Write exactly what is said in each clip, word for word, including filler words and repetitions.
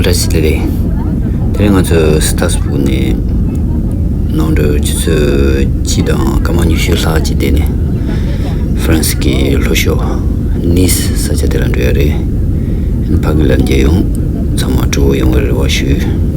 བཀྲ་ཤིས་བདེ་ལེགས། དེ་རིང་ང་ཚོ་སི་ཏྲ་སི་སྦུག་ནས་ནང་འགྲོ་ཆུ་ཚོད་གཅིག་དང་སྐར་མ་ཉི་ཤུ་ལྷག་ཅིག་བསྡད་ནས། ཧྥ་རན་སི་གི་ལྷོ་ཕྱོགས་ནིས་ས་ཆ་དེ་ལ་འགྲོ་ཡ་རེད། ཕ་གི་ལ་མཇལ་ཡོང་། ཚང་མ་སྤྲོ་བོ་ཡོང་བའི་རེ་བ་ཞུ།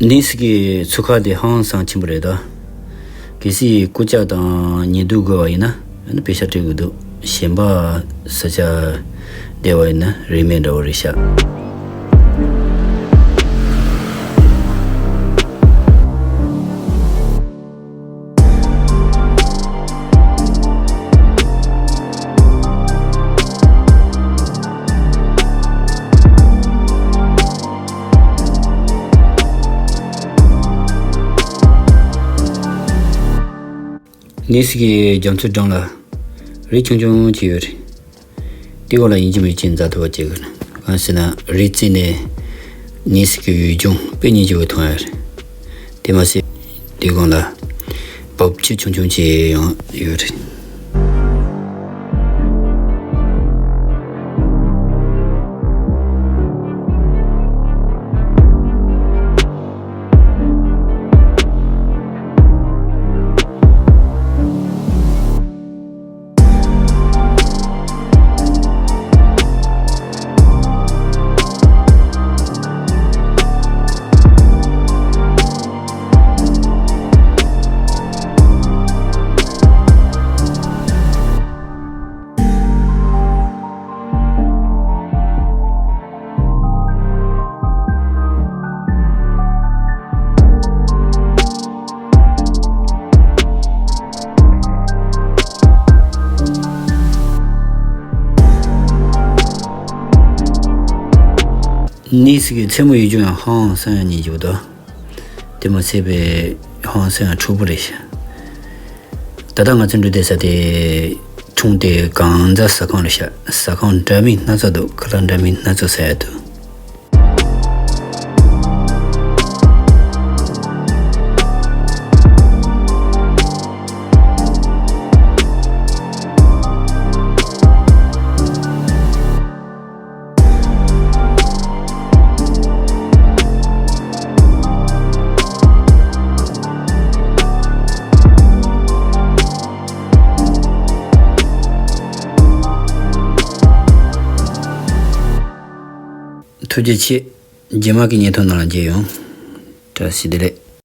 ནིས་ཀྱི་མཚོ་ཁ་དེ་ཧང་སང་ཆེན་པོ་རེད་ད། གལ་སྲིད་རྐུབ་བཀྱག་དང་ཉི་གདུགས་དགོས་པ་ཡིན་ན་ཨ་ནི་པེ་ཤ་སྤྲད་དགོས་འདུག་གཞན་པ་ས་ཆ་བསྡད་པ་ཡིན་ན་རིན་མེད་འདྲ་བོ་རེད་ཤག་ནིས་ཀྱི་རྒྱ་མཚོའི་འགྲམ་ལ་རི་ཆུང་ཆུང་ཅིག་ཡོད་རེད། དེའི་འོག་ལ་ཡིན་གཅིག་མིན་གཅིག་འཛེག་ཐུབ་པ་བྱེད་དགོས། གང་ཟེར་ན་རི་རྩེ་ནས་ནིས་ཀྱི་ཡུལ་ལྗོངས་དཔེ་སྙིང་རྗེ་པོ་མཐོང་ཡ་རེད། དེ་མ་ཟད་དེའི་གོང་ལ་འབབ་ཆུ་ཆུང་ཆུང་ཅིག་ཡང་ཡོད་རེད། ནིས་ཀྱི་མཚན་མོ་ཡུལ་ལྗོངས་ཡང་ཧང་སང་ཡ་སྙིང་རྗེ་པོ་འདུག་དེ་མ་ཟད་པའི་ཧང་སང་ཡ་འཁྲུག་པོ་རེད་ཤག་ད་ལྟ་ང་ཚོ་འགྲོ་བསྡད་ས་དེ་ཁྲུང་ཏེ་གངས་འཛག་ཟ་ཁང་རེད་ཤག་ཟ་ཁང་འདྲ་མིན་སྣ་ཚོགས་འདུག་ཁ་ལག་འདྲ་མིན་སྣ་ཚོགས་ཟ་ཡ་འདུག་ཐུགས་རྗེ་ཆེ། རྗེས་མ་གི་བརྙན་ཐུང་ནང་ལ་མཇལ་ཡོང་། བཀྲ་ཤིས་བདེ་ལེགས།